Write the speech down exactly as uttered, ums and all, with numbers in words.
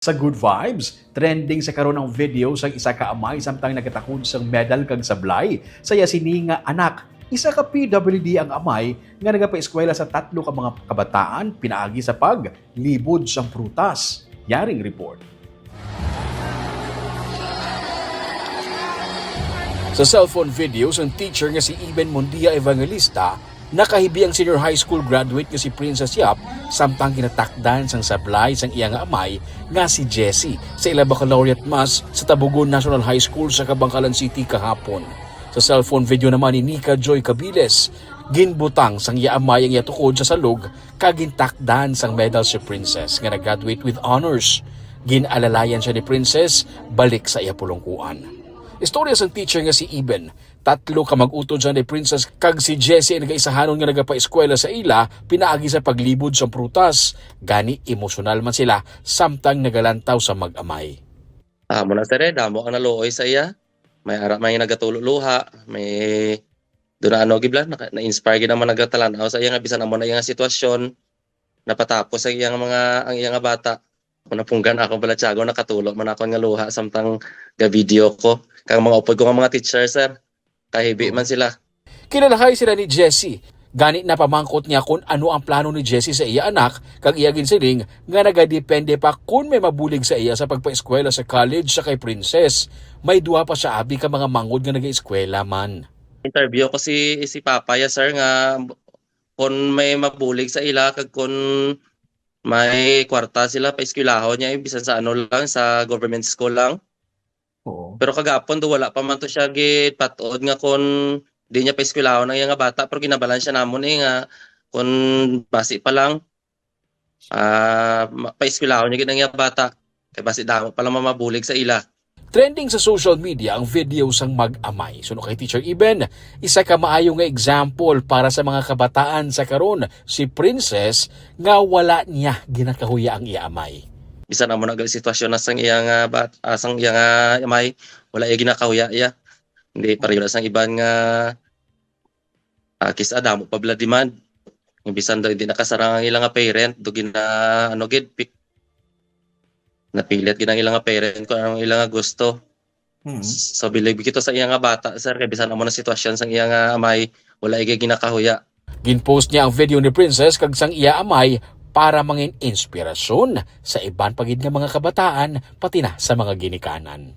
Sa Good Vibes, trending sa karon ang video sang isa ka amay samtang nagatakod sang medal kag sablay sa iya sini nga anak. Isa ka P W D ang amay nga nagapaeskwela sa tatlo ka mga kabataan pinaagi sa paglibod sang prutas. Yaring report. Sa cellphone video sang teacher nga si Eben Mundia Evangelista, nakahibi ang senior high school graduate nga si Princess Yap samtang ginatakdan sang sablay sang iya nga amay nga si Jessie sa ila baccalaureate mass sa Tabugon National High School sa Kabankalan City kahapon. Sa cellphone video naman ni Nika Joy Cabiles, ginbutang sang iya amay ang iya tukod sa salog kag gintakdan sang medal si Princess nga nag-graduate with honors. Gin-alalayan siya ni Princess balik sa iya pulungkuan. Istorya sang teacher nga si Eben, tatlo ka mag-utod sang ni Princess kag si Jessie ang nagaisahanon nga nagapaeskwela sa ila pinaagi sa paglibod sang prutas. Gani, emosyonal man sila samtang nagalantaw sa mag-amay. Amo na, sir, eh, damo ang naluoy sa iya. May ara, may nagatulo luha, may doon na ano, gibla, naka-, na-inspire gid naman nagatalan-aw sa iya nga bisan amo na iya nga sitwasyon, napatapos ang iyang mga, ang iya nga bata. Kung napunggan ako, balatyago, nakatulo man ako nga luha samtang ga-video ko. Kang mga upod ko nga mga teacher, sir, kahibi man sila. Kinalahay sila ni Jessie. Gani, napamangkot niya kon ano ang plano ni Jessie sa iya anak, kag iya ginsiling nga nagadepende pa kon may mabulig sa iya sa pagpaeskwela sa college sa kay Princess. May duha pa siya abi ka mga manghod nga nagaeskwela man. Interview ko si, si Papa, ya, sir, nga kon may mabulig sa ila kag kon may kwarta sila, paeskwelahon niya, eh, bisan sa ano lang, sa government school lang. Oo. Pero kagapon do, wala pa man to siya gipat-od nga kon di niya paeskwelahon ang iya nga bata, pero ginabalan siya namon, eh, nga kon basi pa lang, ah, ma-, paeskwelahon niya gid ang iya bata. Kay basi damo pa lang mamabulig sa ila. Trending sa social media ang video sang mag-amay. Suno kay Teacher Eben, isa ka maayo nga example para sa mga kabataan sa karon si Princess nga wala niya ginakahuya ang iya amay. Bisan amo na gali sitwasyon na sang iya nga bat-, ah, sang iya nga amay, wala iya ginakahuya iya. Hindi pareho na sang iban nga, ah, kis-a damo pa bala demand. Nga bisan daw hindi nakasarang ang ila nga parent, do gina-, ano gid, pi-, napilit gid ang ila nga parent kung anong ila nga gusto. Mm. So, bilib kita sa iya nga bata, sir, kay bisan amo na sitwasyon sang iya nga amay, wala iya ginakahuya. Ginpost niya ang video ni Princess kag sang iya amay para mangin inspirasyon sa iban pa gid nga mga kabataan, pati na sa mga ginikanan.